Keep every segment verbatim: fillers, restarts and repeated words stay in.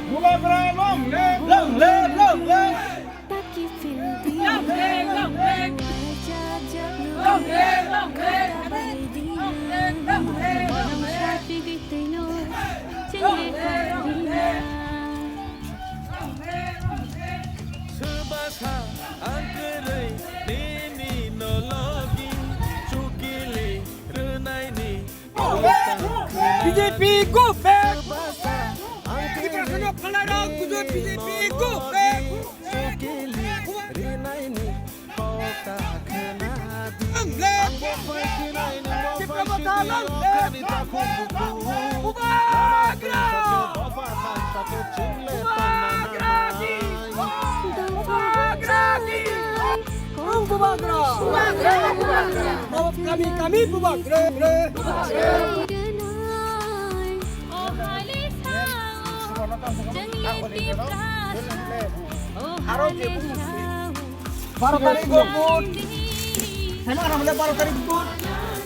Bubagra long live! Long live, long live! Swbasa ang kwrwi nini no logi chukili rwnaini. B J P go back! Swbasa ang kwrwi nini no logi chukili rwnaini. Kami, kami bubagra. Aro je baro tarikh o vote. Saiman hamle baro tarikh vote.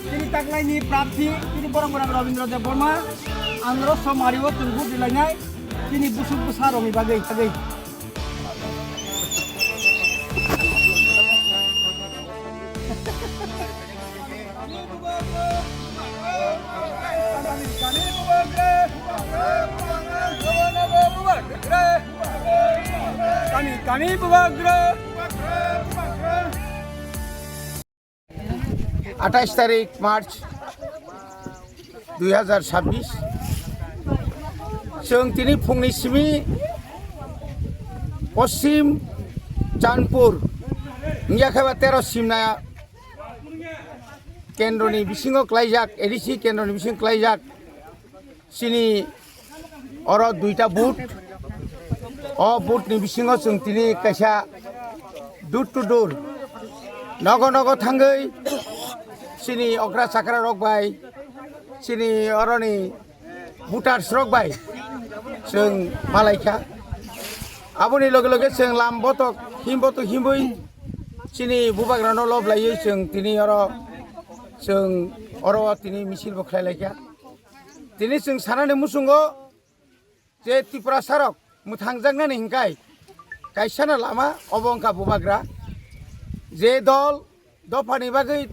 Chini taklaini prarthi, chini borok borok Rabindra Debbarma. Andro somari o chwng vote rilainai. Chini busuk bwsa rokni bagwi, bagwi. Kami, kami bubagra. Atais tarik March dui hazar sabbish. Chwng tini phungni simi Poschim Chandpur, wngya khe ba tero Simna kendroni bisingo klaijak, A D C kendroni bisingo klaijak chini oro duita booth. O booth ni bisingo chwng tini kaisa door to door, nogo nogo thangwi chini okra chakra rok bai, chini oroni voters rok bai chwng malaikha. Aboni loge loge chwng lam botok him botok himwi chini bubagrano lob laiwi chwng tini oro, chwng oro tini misil bo khlai laikha. Tini chwng sanani muchungo je Tiprasa rok mwthangjaknani hinkai kaisano lama obo wngkha bubagra. Je dol dophani bagwi,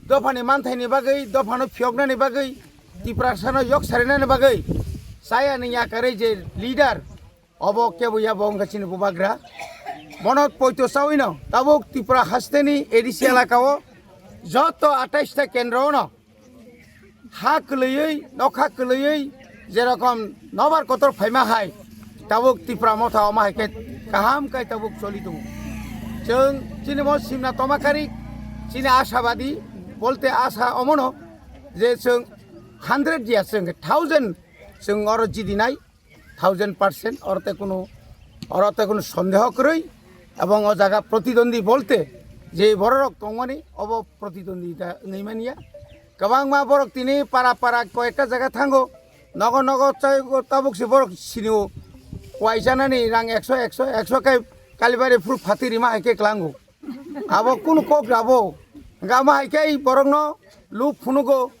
dophani manthaini bagwi, dophano phiyoknani bagwi, Tiprasano yok sarinani bagwi chayani yakarwi je leader, obo kebo ya bo wngkha chini bubagra. Bono poito chawino tabuk Tripura hasteni A D C elakao joto atais ta kendro ono ha kwlwiwi, nokha kwlwiwi jerokom nobar kotor phaima hai, tabuk Tipra motha omo hai khe kaham khai tabuk choli tongo. Chwng chini bo simna toma kari, chini ashabadi bolte asa omono je chwng hundred ya, chwng thousand chwng oro jidinai, thousand percent, oro te kunu, oro te kunu sondeho kwrwi, ebong o jaga protidwandi bolte je bororok tongmani obo protidwandita wngwi manya. Kwbangma borok tini para para koyekta jaga thango, nogo nogo chai tabuk se borok sinio, kuai chanani rang ekso, ekso, ekso khe Kalibari phuru phatwi rima hai khe klango. Abo kunu kok rabo, hwnkhe amo hai khe borokno luk phunugo,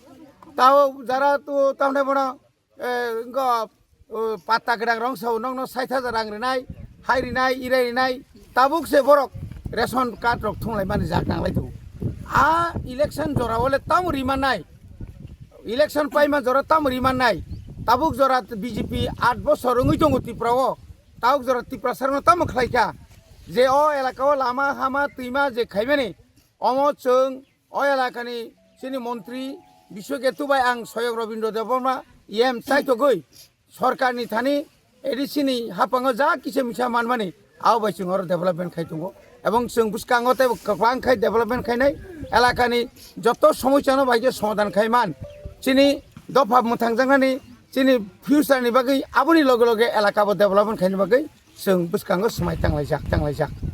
tao jara tu tamne bono eh, wngkha, oh, patta kwdang rong sao, nokno sait hajar rang rinai, hai rinai, irai rinai, tabuk se borok ration card rok thunglai mani jak nanglai tongo. A election jora o le tamo ri mannai, election paima jora tamo ri mannai, tabuk jora B J P aat bosor wngwi tongo Tripura o, tabuk jora Tiprasa rokno tamo khlai kha, je o elaka o lama hama twima je khaimani, omo chwng o elakani chini montri Biswaketu bai ang Soyok Robindra Debbarma E M chaitogwi sorkarni thani A D C ni haphango ja kisa misa manmani abo bai chwng oro development khai tongo, ebong chwng bwskango tei kwbang khai development khainai elakani joto somosyano bai khe somadhan khai man. Chini dopha mwthangjaknani chini future ni bagwi aboni loge loge elaka bo development khaina bagwi chwng bwskango swmai tanglaijak, tanglaijak.